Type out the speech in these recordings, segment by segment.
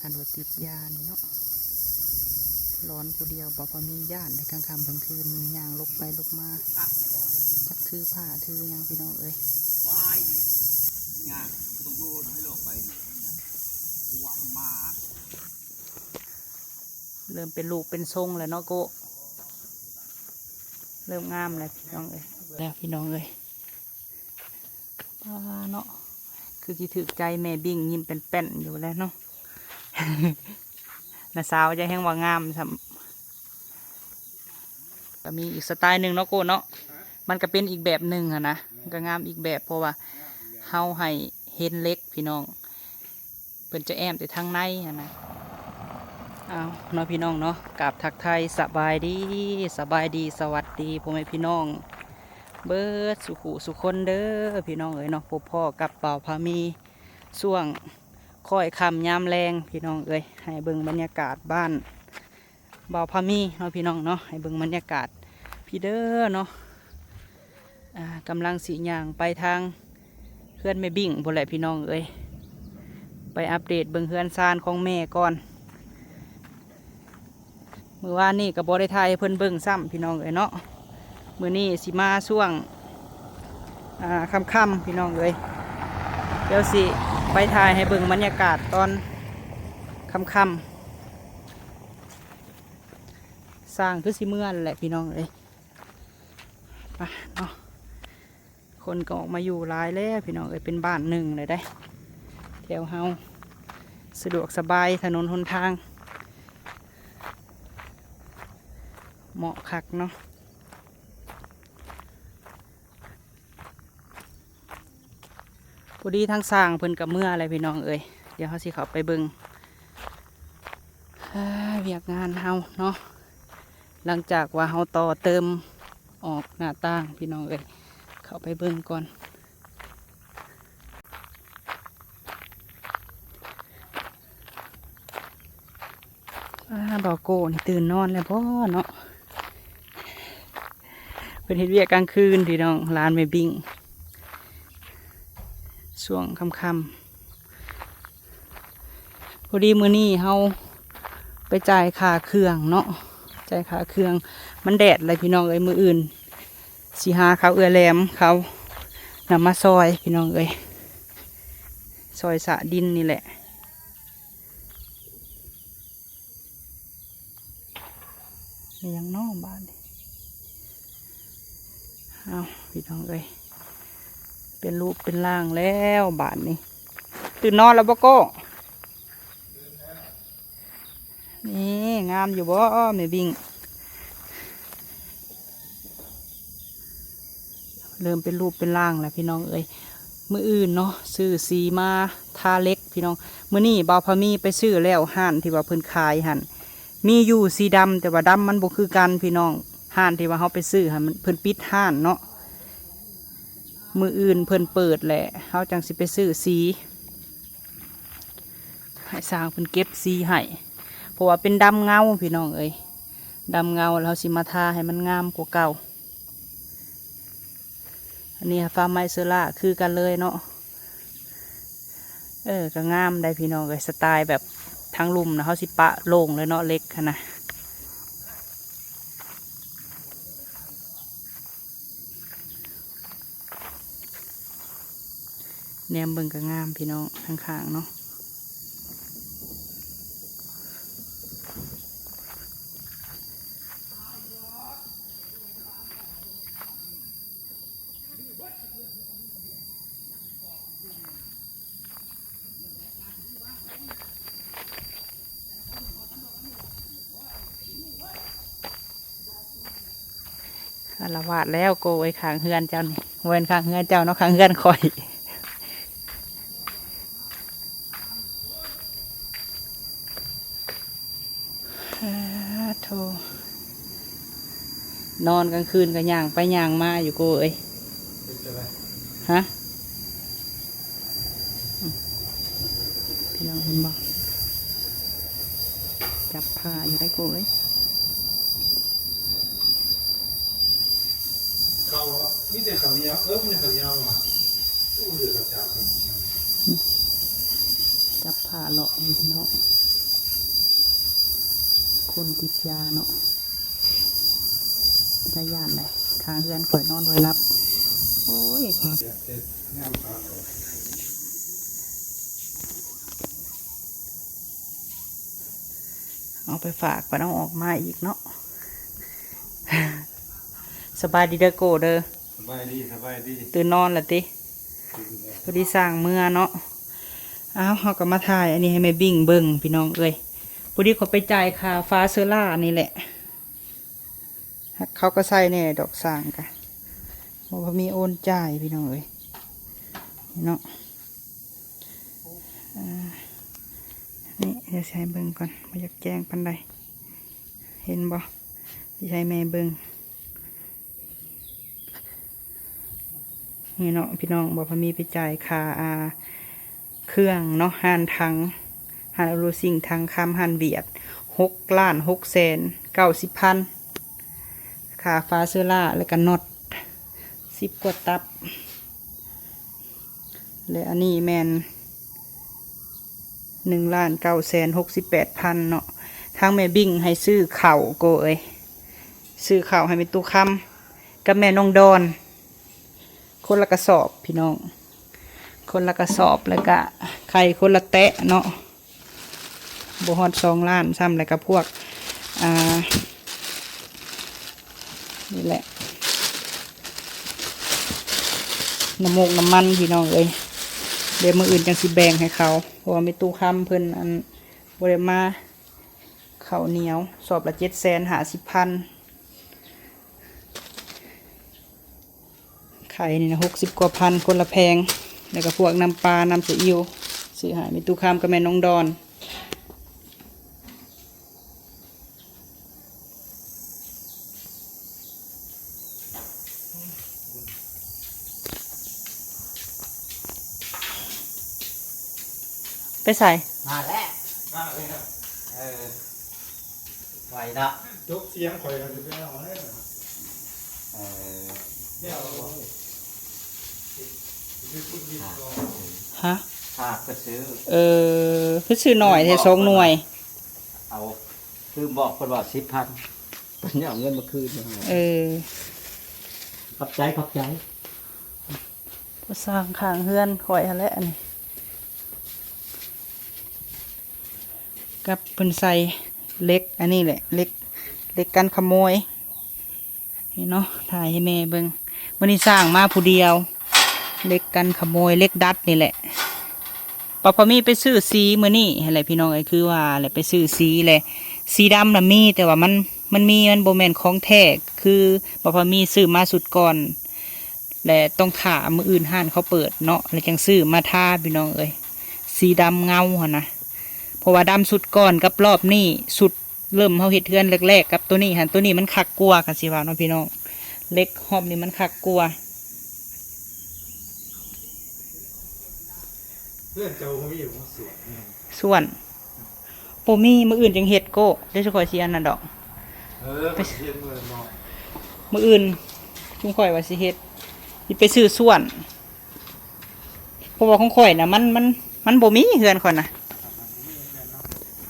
ອັນວ່າຕິດຢານີ້ເນາະ ຫຼອນຜູ້ດຽວ ບໍ່ພໍມີຢ້ານໃນກາງຄ່ຳກາງຄືນ ຍ່າງຫຼົບໄປຫຼົບມາ ຈັກຖືຜ້າຖືຫຍັງ ພີ່ນ້ອງເອີຍ. ເລີ່ມເປັນຮູບເປັນຊົງແລ້ວເນາະໂກ ເລີ່ມງາມແລ້ວພີ່ນ້ອງເອີຍ ແລ້ວພີ່ນ້ອງເອີຍ. ປ້າເນາະ ຄືຊິຖືກໃຈແມ່ບິ້ງ ຍິ້ມແປ້ນໆຢູ່ແລ້ວເນາະ. ນ້າສາວຈະແຮງວ່າງາມຊ້ຳ. ກໍມີອີກສະໄຕໜຶ່ງເນາະໂກເນາະ ມັນກໍເປັນອີກແບບໜຶ່ງຫັ້ນນະ ມັນກໍງາມອີກແບບ ເພາະວ່າເຮົາໃຫ້ເຫັນເຫຼັກພີ່ນ້ອງ. ເພິ່ນຈະແອ້ມແຕ່ທາງໃນຫັ້ນນະ. ເອົາເນາະພີ່ນ້ອງເນາະ ກາບທັກທາຍສະບາຍດີ ສະບາຍດີ ສະຫວັດດີພໍ່ແມ່ພີ່ນ້ອງເບິດສູ່ຜູ້ສູ່ຄົນເດີພີ່ນ້ອງເອີຍເນາະ. ພົບພໍ້ກັບບ່າວພາມີ ຊ່ວງຄ້ອຍຄ່ຳຍາມແລງພີ່ນ້ອງເອີຍ ໃຫ້ເບິ່ງບັນຍາກາດບ້ານ ບ່າວພາມີເນາະພີ່ນ້ອງເນາະ ໃຫ້ເບິ່ງບັນຍາກາດພີ້ເດີເນາະ. ອ່າ ກຳລັງຊິຍ່າງໄປທາງເຮືອນແມ່ບິ້ງພຸ້ນແຫຼະພີ່ນ້ອງເອີຍ ໄປອັບເດດເບິ່ງເຮືອນຊານຂອງແມ່ກ່ອນ. ມື້ວານນີ້ກໍບໍ່ໄດ້ຖ່າຍໃຫ້ເພິ່ນເບິ່ງຊ້ຳພີ່ນ້ອງເອີຍເນາະ. ມື້ນີ້ຊິມາຊ່ວງ ອ່າ ຄ່ຳໆ ພີ່ນ້ອງເອີຍ ດຽວຊິໄປຖ່າຍໃຫ້ເບິ່ງບັນຍາກາດຕອນຄ່ຳໆ. ຊ່າງຄືຊິເມືອແຫຼະພີ່ນ້ອງເອີຍ ໄປເນາະ. ຄົນກໍອອກມາຢູ່ຫຼາຍແລ້ວພີ່ນ້ອງເອີຍ ເປັນບ້ານໜຶ່ງເລີຍເດ້ ແຖວເຮົາ ສະດວກສະບາຍ ຖະໜົນຫົນທາງເໝາະຄັກເນາະ. ພໍດີທາງຊ່າງເພິ່ນກໍເມືອແລ້ວພີ່ນ້ອງເອີຍ ດຽວເຮົາຊິເຂົ້າໄປເບິ່ງ ອ່າ ວຽກງານເຮົາເນາະ ຫຼັງຈາກວ່າເຮົາຕໍ່ເຕີມອອກໜ້າຕ່າງພີ່ນ້ອງເອີຍ ເຂົ້າໄປເບິ່ງກ່ອນ. ອ້າ ບ່າວໂກ້ນີ້ຕື່ນນອນແລ້ວບໍ່ເນາະ ເພິ່ນເຮັດວຽກກາງຄືນພີ່ນ້ອງ ຫຼານແມ່ບິ້ງ ຊ່ວງຄ່ຳໆ. ພໍດີມື້ນີ້ເຮົາໄປຈ່າຍຄ່າເຄື່ອງເນາະ ຈ່າຍຄ່າເຄື່ອງ ມັນແດດແລ້ວພີ່ນ້ອງເອີຍ. ມື້ອື່ນຊິຫາເຂົາເອື້ອຍແຫຼມເຂົານຳມາຊ່ອຍພີ່ນ້ອງເອີຍ ຊ່ອຍສະດິນນີ້ແຫຼະ. ມີຫຍັງເນາະບາດນີ້ ເອົ້າ ພີ່ນ້ອງເອີຍ ເປັນຮູບເປັນຮ່າງແລ້ວບາດນີ້. ຕື່ນນອນແລ້ວບໍ່ໂກ້? ນີ້ງາມຢູ່ບໍ່ແມ່ບິ້ງ? ເລີ່ມເປັນຮູບເປັນຮ່າງແລ້ວພີ່ນ້ອງເອີຍ. ມື້ອື່ນເນາະ ຊື້ສີມາທາເຫຼັກພີ່ນ້ອງ. ມື້ນີ້ບ່າວພາມີໄປຊື້ແລ້ວ ຮ້ານທີ່ວ່າເພິ່ນຂາຍຫັ້ນ ມີຢູ່ສີດຳ ແຕ່ວ່າດຳມັນບໍ່ຄືກັນພີ່ນ້ອງ. ຮ້ານທີ່ວ່າເຮົາໄປຊື້ຫັ້ນ ເພິ່ນປິດຮ້ານເນາະ. ມື້ອື່ນເພິ່ນເປີດແຫຼະ ເຮົາຈັ່ງຊິໄປຊື້ສີ ໃຫ້ຊ່າງເພິ່ນເກັບສີໃຫ້ ເພາະວ່າເປັນດຳເງົາພີ່ນ້ອງເອີຍ. ດຳເງົາແລ້ວເຮົາຊິມາທາໃຫ້ມັນງາມກວ່າເກົ່າ. ອັນນີ້ຟ້າໄມ້ເຊີລາຄືກັນເລີຍເນາະ. ເອີ ກໍງາມໄດ໋ພີ່ນ້ອງເອີຍ ສະໄຕແບບທາງລຸ່ມນະ ເຮົາຊິປະໂລ່ງເລີຍເນາະ ເຫຼັກຫັ້ນນະ. ແນມເບິ່ງກໍງາມພີ່ນ້ອງ ທາງຂ້າງເນາະ. ອາລະວາດແລ້ວໂກເອີຍ ຂ້າງເຮືອນເຈົ້ານີ້ ບໍ່ແມ່ນຂ້າງເຮືອນເຈົ້າເນາະ ຂ້າງເຮືອນຂ້ອຍ. ອາໂທ ນອນກາງຄືນກໍຍ່າງໄປຍ່າງມາຢູ່ໂກເອີຍ. ເປັນຈັ່ງໃດ? ຮະ? ອືມ ພີ່ນ້ອງເຫັນບໍ່? ຈັບຜ້າຢູ່ໄດ໋ໂກເອີຍ. ເຂົາ ມີແຕ່ເຂົາຍາວ ເອີ ມີແຕ່ເຂົາຍາວວ່າ ໂອ້ ເຫຼືອເຂົາຈັບ ຈັບຜ້າເລາະຢູ່ເນາະ. ຄົນຕິດຢາເນາະ ຕາຢ້ານໃດ໋. ຂ້າງເຮືອນຂ້ອຍນອນບໍ່ໄດ້ຫຼັບ. ໂອ້ຍ ເອົາໄປຝາກ ບັດເອົາອອກມາອີກເນາະ. ສະບາຍດີເດີໂກເດີ. ສະບາຍດີ ສະບາຍດີ. ຕື່ນນອນລະຕິ? ຕື່ນແລ້ວ. ພໍດີສ້າງເມືອເນາະ. ອ້າວ ເຮົາກໍມາຖ່າຍອັນນີ້ໃຫ້ແມ່ບິ້ງເບິ່ງ ພີ່ນ້ອງເອີຍ. ພໍດີເຂົາໄປຈ່າຍຄ່າຟ້າເຊີລານີ້ແຫຼະ. ເຂົາກໍໃສ່ແດ່ດອກ ສ້າງກະບໍ່ພໍມີໂອນຈ່າຍ ພີ່ນ້ອງເອີຍ ນີ້ເນາະ. ອ່າ ນີ້ ດຽວຊິໃຫ້ເບິ່ງກ່ອນ ບໍ່ຢາກແຈ້ງປານໃດ ເຫັນບໍ່? ຊິໃຫ້ແມ່ເບິ່ງ ນີ້ເນາະ ພີ່ນ້ອງ. ບໍ່ພໍມີໄປຈ່າຍຄ່າ ອ່າ ເຄື່ອງເນາະ ຮ້ານຖັງ ຮ້ານໂອໂລຊິງ ຖັງຄຳ ຮ້ານຫວຽດ ຫົກລ້ານຫົກແສນເກົ້າສິບພັນ ຄ່າຝາເຊີລາ ແລ້ວກໍນັອດ ສິບກວ່າຕັບ ແລະ ອັນນີ້ແມ່ນ ໜຶ່ງລ້ານເກົ້າແສນຫົກສິບແປດພັນເນາະ. ທາງແມ່ບິ້ງໃຫ້ຊື້ເຂົ້າ ໂກເອີຍ ຊື້ເຂົ້າໃຫ້ແມ່ຕູ້ຄຳກັບແມ່ນ້ອງດອນ ຄົນລະກະສອບ ພີ່ນ້ອງ ຄົນລະກະສອບ ແລ້ວກະໄຂ່ຄົນລະແຕະເນາະ. ບໍ່ຮອດສອງລ້ານຊ້ຳ ແລ້ວກໍພວກ ອ່າ ນີ້ແຫຼະ ນ້ຳມົກນ້ຳມັນ ພີ່ນ້ອງເອີຍ. ດຽວມື້ອື່ນຈັ່ງຊິແບ່ງໃຫ້ເຂົາ ເພາະວ່າແມ່ຕູ້ຄຳເພິ່ນ ອັນ ບໍ່ໄດ້ມາ. ເຂົ້າໜຽວ ສອບລະເຈັດແສນຫ້າສິບພັນ. ໄຂ່ນີ້ນະ ຫົກສິບກວ່າພັນ ຄົນລະແຜງ. ແລ້ວກໍພວກນ້ຳປາ ນ້ຳສະອິ້ວ ຊື້ໃຫ້ແມ່ຕູ້ຄຳກັບແມ່ນ້ອງດອນ. ໄປໃສ? ມາແລ້ວ ມາແລ້ວ. ເອີ ໄວເນາະ ຈົບສຽງຂ້ອຍກໍຊິໄປເອົາແລ້ວ. ເອີ ແລ້ວ ຮະ? ຝາກໄປຊື້. ເອີ ຄືຊື້ໜ້ອຍແທ້ ສອງໜ່ວຍ. ເອົາ ຄືບອກເພິ່ນວ່າສິບພັນ ເພິ່ນເອົາເງິນມາຄືນ. ເອີ ຂອບໃຈ ຂອບໃຈ. ຜູ້ສ້າງຂ້າງເຮືອນຂ້ອຍຫັ້ນແຫຼະ ອັນນີ້ ກັບເພິ່ນໃສ່ເຫຼັກ ອັນນີ້ແຫຼະ ເຫຼັກ ເຫຼັກກັນຂະໂມຍ ນີ້ເນາະ. ຖ່າຍໃຫ້ແມ່ເບິ່ງ ມື້ນີ້ສ້າງມາຜູ້ດຽວ ເຫຼັກກັນຂະໂມຍ ເຫຼັກດັດນີ້ແຫຼະ. ປາພາມີໄປຊື້ສີມື້ນີ້ຫັ້ນແຫຼະ ພີ່ນ້ອງເອີຍ ຄືວ່າແຫຼະ ໄປຊື້ສີແຫຼະ. ສີດຳນະມີ ແຕ່ວ່າມັນ ມັນມີ ມັນບໍ່ແມ່ນຂອງແທ້ ຄືປາພາມີຊື້ມາຊຸດກ່ອນ ແລະ ຕ້ອງຖ້າມື້ອື່ນຮ້ານເຂົາເປີດເນາະ ແລ້ວຈັ່ງຊື້ມາທາ ພີ່ນ້ອງເອີຍ. ສີດຳເງົາຫັ້ນນະ ເພາະວ່າດຳຊຸດກ່ອນກັບລອບນີ້ ຊຸດເລີ່ມເຮົາເຮັດເຮືອນແລກໆ ກັບໂຕນີ້ຫັ້ນ ໂຕນີ້ມັນຄັກກວ່າ ຄັນຊິວ່າເນາະ ພີ່ນ້ອງ. ເຫຼັກຮອບນີ້ມັນຄັກກວ່າ. ເຮືອນເຈົ້າບໍ່ມີບໍ່ ສວນ ສວນ ບໍ່ມີ ມື້ອື່ນຈັ່ງເຮັດໂກ້ ດຽວຊຸມຂ້ອຍຊິອັນນັ້ນດອກ. ເອີ ໄປ ຂ້ອຍຊິເຮັດມື້ເນາະ ມື້ອື່ນຊຸມຂ້ອຍວ່າຊິເຮັດ ຊິໄປຊື້ສວນ ເພາະວ່າຂອງຂ້ອຍນະ ມັນ ມັນ ມັນບໍ່ມີ ເຮືອນຂ້ອຍນະ.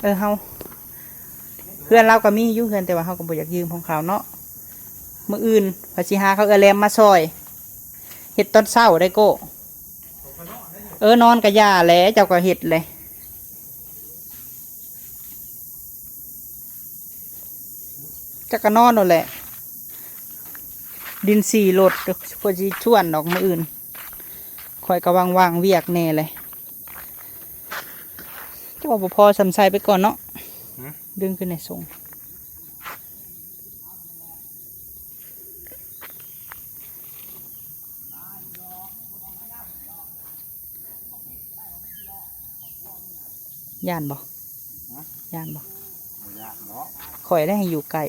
ເອີ ເຮົາ ເຮືອນລາວກໍມີຢູ່ເຮືອນ ແຕ່ວ່າເຮົາກໍບໍ່ຢາກຢືມຂອງເຂົາເນາະ. ມື້ອື່ນຂ້ອຍຊິຫາເຂົາເອື້ອຍແຫຼມມາຊ່ອຍ ເຮັດຕອນເຊົ້າໄດ໋ໂກ້. ເອີ ນອນກະຢ່າແຫຼະ ເຈົ້າກໍເຮັດແຫຼະ ຈັກກະນອນໂລດແຫຼະ. ດິນສີ່ລົດ ຂ້ອຍຊິຊວນດອກມື້ອື່ນ ຂ້ອຍກໍວ່າງໆວຽກແດ່ແຫຼະ. ເຈົ້າວ່າບໍ່ພໍສ່ຳໃສ່ໄປກ່ອນເນາະ. ຫື? ດຶງຂຶ້ນໃຫ້ສູງ. ຢ້ານບໍ່? ຫະ? ຢ້ານບໍ່? ບໍ່ຢ້ານດອກ. ຂ້ອຍໄດ້ໃຫ້ຢູ່ໃກ້.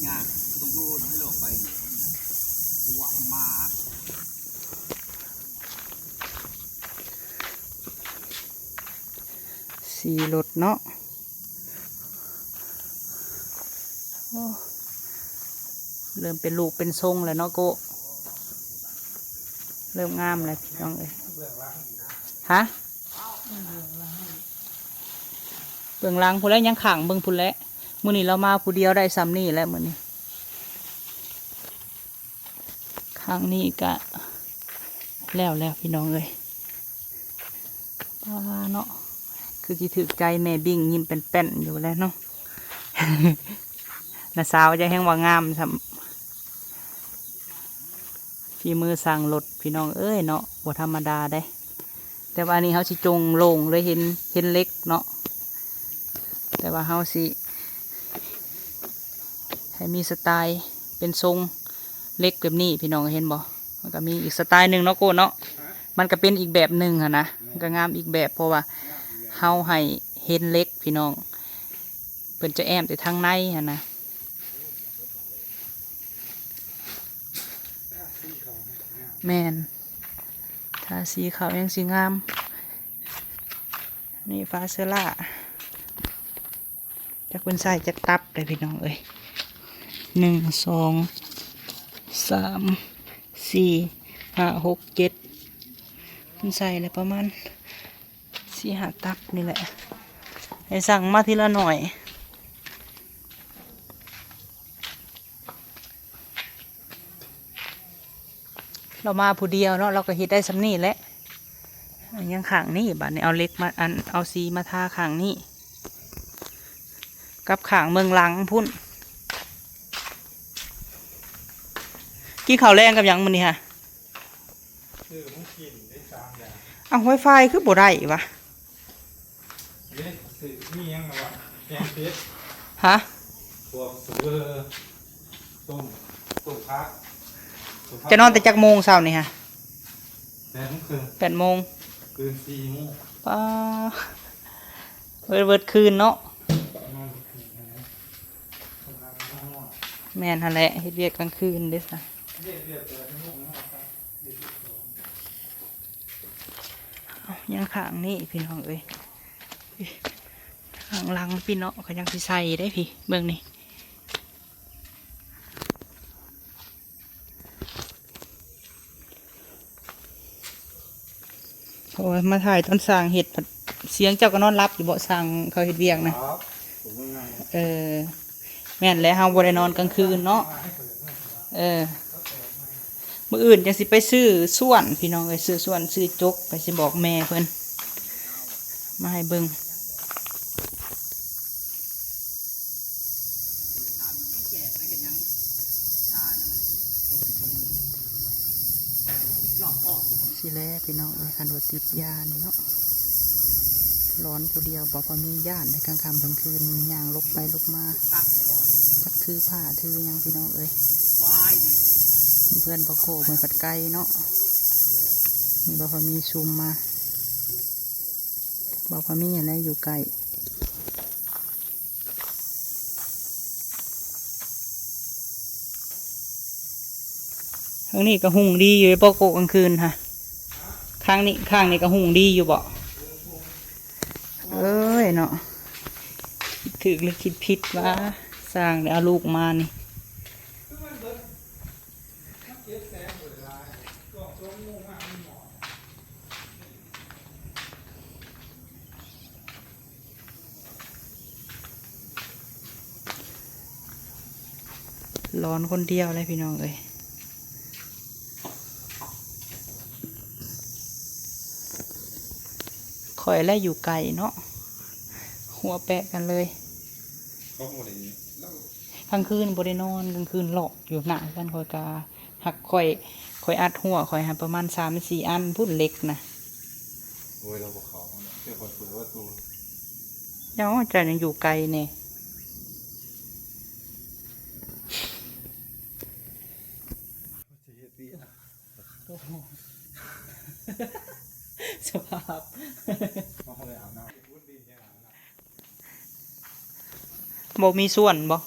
ຍາກ ຄືຕ້ອງຢູ່ໃນໂລກໃບນີ້ ຕົວະໝາ. ສີ່ລົດເນາະ. ໂອ້ ເລີ່ມເປັນຮູບເປັນຊົງແລ້ວເນາະໂກ້. ເລີ່ມງາມແລ້ວພີ່ນ້ອງເອີຍ. ຮະ? ເບື້ອງຫຼັງພຸ້ນແຫຼະ ຍັງຂ້າງເບິ່ງພຸ້ນແຫຼະ. ມື້ນີ້ລາວມາຜູ້ດຽວໄດ້ຊ່ຳນີ້ແຫຼະມື້ນີ້. ຂ້າງນີ້ກະແລ້ວແລ້ວພີ່ນ້ອງເອີຍ. ປ້າເນາະ ຄືຊິຖືກໃຈແມ່ບິ້ງ ຍິ້ມແປ້ນໆຢູ່ແຫຼະເນາະ. ນ້າສາວຈະແຮງວ່າງາມຊ້ຳ. ຝີມືຊ່າງລົດພີ່ນ້ອງເອີຍເນາະ ບໍ່ທຳມະດາເດ້. ແຕ່ວ່າອັນນີ້ເຮົາຊິຈົ່ງໂລ່ງເລີຍ ເຫັນ ເຫັນເຫຼັກເນາະ. ແຕ່ວ່າເຮົາຊິໃຫ້ມີສະໄຕເປັນຊົງເຫຼັກແບບນີ້ພີ່ນ້ອງເຫັນບໍ່? ມັນກໍມີອີກສະໄຕໜຶ່ງເນາະໂກເນາະ. ມັນກໍເປັນອີກແບບໜຶ່ງຫັ້ນນະ ມັນກໍງາມອີກແບບ ເພາະວ່າເຮົາໃຫ້ເຫັນເຫຼັກພີ່ນ້ອງ ເພິ່ນຈະແອ້ມແຕ່ທາງໃນຫັ້ນນະ. ແມ່ນ ທາສີຂາວຍັງຊິງາມ. ນີ້ຝາເຊື້ອລາ ຈັກເພິ່ນໃສ່ຈັກຕັບເດ້ພີ່ນ້ອງເອີຍ. ໜຶ່ງ ສອງ ສາມ ສີ່ ຫ້າ ຫົກ ເຈັດ ເພິ່ນໃສ່ແລ້ວປະມານສີ່ຫ້າຕັບນີ້ແຫຼະ ໃຫ້ສັ່ງມາທີລະໜ້ອຍ. ລາວມາຜູ້ດຽວເນາະ ລາວກໍເຮັດໄດ້ຊ່ຳນີ້ແຫຼະ. ຍັງຂ້າງນີ້ ບາດນີ້ເອົາເຫຼັກມາ ອັນ ເອົາສີມາທາຂ້າງນີ້ ກັບຂ້າງເບື້ອງຫຼັງພຸ້ນ. ກິນເຂົ້າແລງກັບຫຍັງມື້ນີ້ຫະ? ຊື້ຂອງກິນໄດ້ສາມຢ່າງ. ເອົ້າ Wi-Fi ຄືບໍ່ໄດ້ຫວາ? ເດ້ ຊື້ ມີຫຍັງລະວະ ແກງເຜັດ ຮະ? ພວກສະເວີ ຕົ້ມ ຕົ້ມຜັກ ຕົ້ມຜັກ. ຈະນອນແຕ່ຈັກໂມງເຊົ້ານີ້ຫະ? ແປດໂມງເຄິ່ງ. ແປດໂມງ ຕື່ນສີ່ໂມງ. ປ້າ ເບິດ ເບິດຄືນເນາະ. ນອນເບິດຄືນຫັ້ນແຫຼະ. ແມ່ນຫັ້ນແຫຼະ ເຮັດວຽກກາງຄືນເດ້ຊະ. ເຮັດວຽກແປດໂມງເນາະ. ເອົ້າ ຍັງຂ້າງນີ້ພີ່ນ້ອງເອີຍ ຂ້າງຫຼັງພີ່ເນາະ ກໍຍັງຊິໃສ່ໄດ້ພີ່ ເບິ່ງນີ້. ໂອ້ຍ ມາຖ່າຍຕອນຊ່າງເຮັດ ສຽງເຈົ້າກໍນອນຫຼັບຢູ່ເບາະ ຊ່າງເຂົາເຮັດວຽກນະ. ເອີ ແມ່ນແຫຼະ ເຮົາບໍ່ໄດ້ນອນກາງຄືນເນາະ. ເອີ ມື້ອື່ນຈັ່ງຊິໄປຊື້ສ່ວນພີ່ນ້ອງເອີຍ ຊື້ສ່ວນ ຊື້ຈົກ ໄປຊິບອກແມ່ເພິ່ນມາໃຫ້ເບິ່ງ. ຊິແລພີ່ນ້ອງເອີຍ ຄັນວ່າຕິດຢານີ້ເນາະ ຫຼອນຜູ້ດຽວ ບໍ່ພໍມີ ຢ້ານໃນກາງຄ່ຳກາງຄືນ ຍ່າງຫຼົບໄປຫຼົບມາ ຈັກຖືຜ້າຖືຫຍັງພີ່ນ້ອງເອີຍ. ເພື່ອນບໍ່ໂກເພິ່ນພັດໄກເນາະ ມີບໍ່ພໍມີຊຸມມາ ບໍ່ພໍມີຫັ້ນແຫຼະ ຢູ່ໃກ້. ທາງນີ້ກໍຮຸ່ງດີຢູ່ເດ້ ບໍ່ໂກະກາງຄືນຫະ. ຂ້າງນີ້ ຂ້າງນີ້ກໍຮຸ່ງດີຢູ່ເບາະ? ເອີຍເນາະ ຄິດຖືກຫຼືຄິດຜິດວະ ຊ່າງໄດ້ເອົາລູກມານີ້. ຫຼອນຄົນດຽວເລີຍພີ່ນ້ອງເອີຍ. ຂ້ອຍແລະຢູ່ໄກເນາະ ຫົວແປະກັນເລີຍ. ເຂົາບໍ່ໄດ້ ກາງຄືນບໍ່ໄດ້ນອນ ກາງຄືນເລາະຢູ່ໜ້າເຮືອນຂ້ອຍກະ ຫາກຂ້ອຍ ຂ້ອຍອັດຮົ້ວຂ້ອຍຫັ້ນປະມານສາມສີ່ອັນພຸ້ນ ເຫຼັກນະ. ໂອ້ຍ ລາວບໍ່ເຂົ້າ ແຕ່ຂ້ອຍເປີດປະຕູ. ເຈົ້າ ເຈົ້າຍັງຢູ່ໄກແດ່. ສະພາບ ບໍ່ມີສ່ວນບໍ່?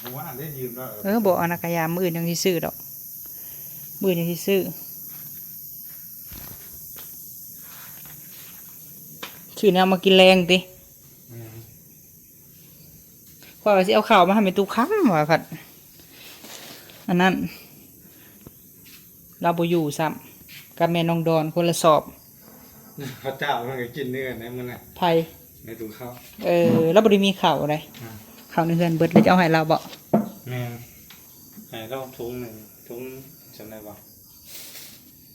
ບໍ່ວ່າໄດ້ຢືມແລ້ວ. ເອີ ບໍ່ ອັນນັ້ນກະຢ່າ ມື້ອື່ນຈັ່ງຊິຊື້ດອກ ມື້ອື່ນຈັ່ງຊິຊື້ ຊື້ແນວມາກິນແລງຕິ. ແມ່ນ. ຂ້ອຍວ່າຊິເອົາເຂົ້າມາໃຫ້ແມ່ຕູ້ຄຳ ວ່າພັດ ອັນນັ້ນ ລາວບໍ່ຢູ່ຊ້ຳ. ກັບແມ່ນ້ອງດອນຄົນລະສອບ. ເຂົາເຈົ້າເພິ່ນກໍກິນເນື້ອໃນມື້ນັ້ນ. ໃຜ? ແມ່ຕຸງເຂົ້າ. ເອີ ລາວບໍ່ໄດ້ມີເຂົ້າໃດ. ອ່າ ເຂົ້າໃນເຮືອນເບິດ ແລ້ວຈະເອົາໃຫ້ລາວບໍ? ແມ່ນ ໃຫ້ລາວຖົງໜຶ່ງ ຖົງຈຳໄດ້ບໍ່?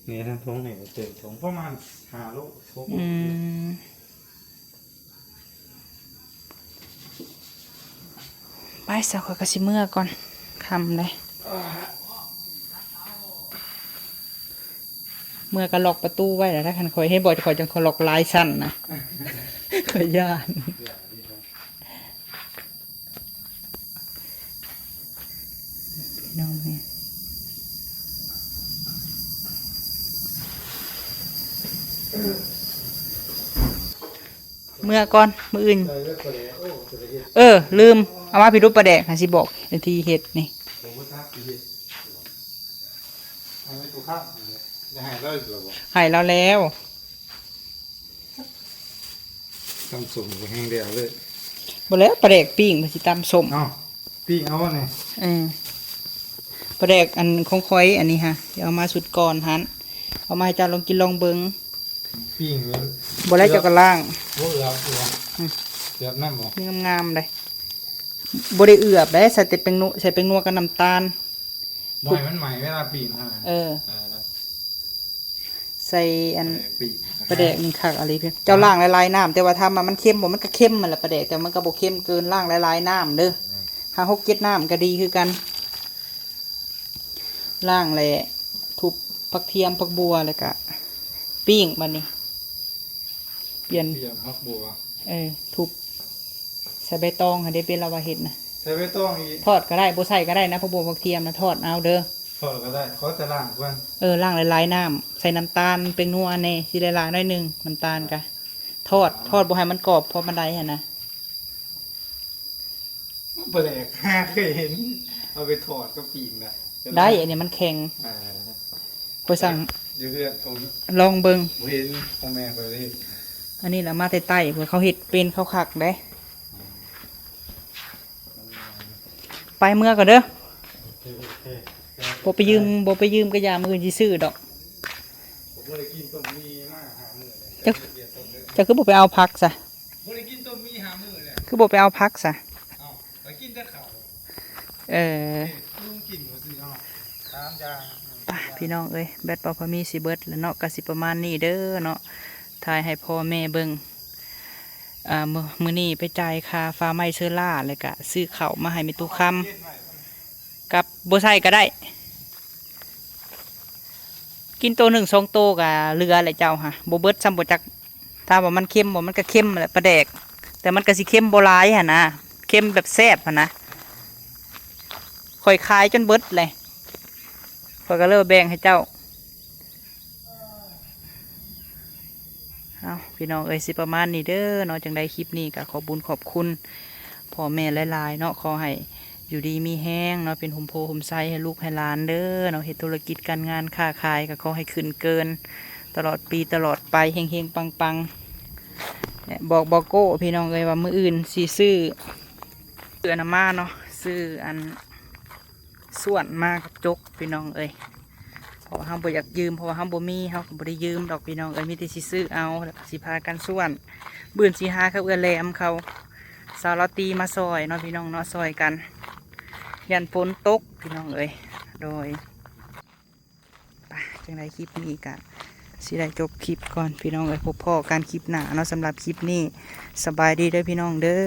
ນີ້ທັງຖົງນີ້ເຕັມຖົງ ປະມານຫ້າໂລ ຫົກໂລ. ອືມ ໄປຊະ ຂ້ອຍກໍຊິເມືອກ່ອນ ຄ່ຳເດ້. ເມືອກໍລັອກປະຕູໄວ້ແລ້ວ ຄັນຂ້ອຍເຫັນບໍ່ ຂ້ອຍຈັ່ງຂ້ອຍລັອກຫຼາຍຊັ້ນນະ ຂ້ອຍຢ້ານ. ພີ່ນ້ອງເອີຍ ເມືອກ່ອນ ມື້ອື່ນ. ເອີ ລືມ ເອົາມາພີ່ດູ ປາແດກ ຫາຊິບອກວິທີເຮັດນີ້. ໃຫ້ລາວແລ້ວ. ຕຳສົ້ມກໍແຮງແລ້ວເລີຍ. ບໍ່ແລ້ວ ປາແດກປີ້ງ ມັນຊິຕຳສົ້ມ. ເອົ້າ ປີ້ງເອົານີ້. ເອີ ປາແດກອັນຂອງຂ້ອຍອັນນີ້ຫະ ຊິເອົາມາຊຸດກ່ອນຫັ້ນ ເອົາມາໃຫ້ເຈົ້າລອງກິນລອງເບິ່ງ. ປີ້ງນີ້ ບໍ່ແລ້ວເຈົ້າກໍລ້າງ. ບໍ່ເອືອບ ອືມ ເອືອບນ້ຳບໍ່? ງາມໆເດ້. ບໍ່ໄດ້ເອືອບເດ້ ໃສ່ແຕ່ແປ້ງນົວ ໃສ່ແປ້ງນົວກັບນ້ຳຕານ. ບໍ່ໃຫ້ມັນໄໝ້ເວລາປີ້ງຫັ້ນນະ. ເອີ ເອີ ໃສ່ອັນ ປາແດກປີ້ງ ປາແດກນີ້ຄັກອີ່ຫຼີ. ເຈົ້າລ້າງຫຼາຍໆນ້ຳ ແຕ່ວ່າຖາມວ່າມັນເຄັມບໍ່? ມັນກໍເຄັມຫັ້ນແຫຼະປາແດກ ແຕ່ມັນກໍບໍ່ເຄັມເກີນ ລ້າງຫຼາຍໆນ້ຳເດີ. ອືມ ຫ້າຫົກເຈັດນ້ຳກໍດີຄືກັນ. ລ້າງແລ້ວທຸບຜັກທຽມ ຜັກບົ່ວ ແລ້ວກະປີ້ງ. ບັດນີ້ປ່ຽນ ທຽມ ຜັກບົ່ວ ເອີ ທຸບໃສ່ໃບຕອງຫັ້ນເດ້ ເປັນລາວວ່າເຮັດນະ. ໃສ່ໃບຕອງອີກ ທອດກໍໄດ້ ບໍ່ໃສ່ກໍໄດ້ນະ ຜັກບົ່ວ ຜັກທຽມນະ ທອດເອົາເດີ. ທອດກໍໄດ້ ຂໍແຕ່ລ້າງກ່ອນ. ເອີ ລ້າງຫຼາຍໆນ້ຳ ໃສ່ນ້ຳຕານ ແປ້ງນົວແດ່ ຊິຫຼາຍໆໜ້ອຍໜຶ່ງ ນ້ຳຕານກະ ທອດ ທອດບໍ່ໃຫ້ມັນກອບພໍປານໃດຫັ້ນນະ. ປາແດກຫາເຄີຍເຫັນເອົາໄປທອດກັບປີ້ງນະ. ໄດ້ ອັນນີ້ມັນແຂງ. ເອີ ຂ້ອຍສັ່ງຢູ່ເຮືອນ ລອງເບິ່ງ ບໍ່ເຫັນ ຂອງແມ່ຂ້ອຍເຮັດ. ອັນນີ້ລະມາແຕ່ໃຕ້ພຸ້ນ ເຂົາເຮັດເປັນ ເຂົາຄັກເດ້. ໄປເມືອກ່ອນເດີ. ໂອເຄ ໂອເຄ ບໍ່ໄປຢືມ ບໍ່ໄປຢືມກະຢ່າ ມື້ອື່ນຊິຊື້ດອກ. ບໍ່ໄດ້ກິນຕົ້ມໝີ່ມາຫ້າມື້ແລ້ວ. ເຈົ້າ ເຈົ້າຄືບໍ່ໄປເອົາຜັກຊະ? ບໍ່ໄດ້ກິນຕົ້ມໝີ່ຫ້າມື້ແລ້ວ. ຄືບໍ່ໄປເອົາຜັກຊະ? ເອົ້າ ໄປກິນແຕ່ເຂົ້າ. ເອີ ເອີ ກິນບໍ່ຊື່ເນາະ ສາມຢ່າງ. ໄປ ພີ່ນ້ອງເອີຍ ແບັດບໍ່ພໍມີຊິເບິດແລ້ວເນາະ ກະຊິປະມານນີ້ເດີເນາະ ຖ່າຍໃຫ້ພໍ່ແມ່ເບິ່ງ. ອ່າ ມື້ ມື້ນີ້ໄປຈ່າຍຄ່າຟ້າໄໝ້ເຊີລາ ແລ້ວກະຊື້ເຂົ້າມາໃຫ້ແມ່ຕູ້ຄຳ ກັບບໍ່ໃສ່ກໍໄດ້ ກິນໂຕໜຶ່ງສອງໂຕກໍເຫຼືອແຫຼະເຈົ້າຫະ ບໍ່ເບິດຊ້ຳບໍ່ຈັກ. ຖາມວ່າມັນເຄັມບໍ່? ມັນກໍເຄັມແຫຼະປາແດກ ແຕ່ມັນກໍຊິເຄັມບໍ່ຫຼາຍຫັ້ນນະ ເຄັມແບບແຊບຫັ້ນນະ. ຂ້ອຍຂາຍຈົນເບິດເລີຍ ຂ້ອຍກໍເລີຍວ່າແບ່ງໃຫ້ເຈົ້າ. ເອົ້າ ພີ່ນ້ອງເອີຍ ຊິປະມານນີ້ເດີເນາະ. ຈັ່ງໃດຄລິບນີ້ກໍຂອບບຸນຂອບຄຸນພໍ່ແມ່ຫຼາຍໆເນາະ ຂໍໃຫ້ຢູ່ດີມີແຮງເນາະ ເປັນຮົ່ມໂພຮົ່ມໄຊໃຫ້ລູກໃຫ້ຫຼານເດີເນາະ. ເຮັດທຸລະກິດການງານຄ້າຂາຍກໍຂໍໃຫ້ຂຶ້ນເກີນຕະຫຼອດປີຕະຫຼອດໄປ ເຮັງໆປັງໆ. ແລະ ບອກບໍ່ໂກ້ ພີ່ນ້ອງເອີຍ ວ່າມື້ອື່ນຊິຊື້ ຊື້ອັນນັ້ນມາເນາະ ຊື້ອັນ ສ້ວນມາກັບຈົກ ພີ່ນ້ອງເອີຍ ເພາະວ່າເຮົາບໍ່ຢາກຢືມ ເພາະວ່າເຮົາບໍ່ມີ ເຮົາກໍບໍ່ໄດ້ຢືມດອກ ພີ່ນ້ອງເອີຍ ມີແຕ່ຊິຊື້ເອົາ ແລ້ວກໍຊິພາກັນສ້ວນ. ມື້ອື່ນຊິຫາກັບເອື້ອຍແຫຼມເຂົາ ສາວລາວຕີມາຊ່ອຍເນາະ ພີ່ນ້ອງເນາະ ຊ່ອຍກັນ ຢ້ານຝົນຕົກ ພີ່ນ້ອງເອີຍ. ໂດຍ ໄປ ຈັ່ງໃດຄລິບນີ້ກະຊິໄດ້ຈົບຄລິບກ່ອນ ພີ່ນ້ອງເອີຍ ພົບພໍ້ກັນຄລິບໜ້າເນາະ. ສຳລັບຄລິບນີ້ ສະບາຍດີເດີ ພີ່ນ້ອງເດີ.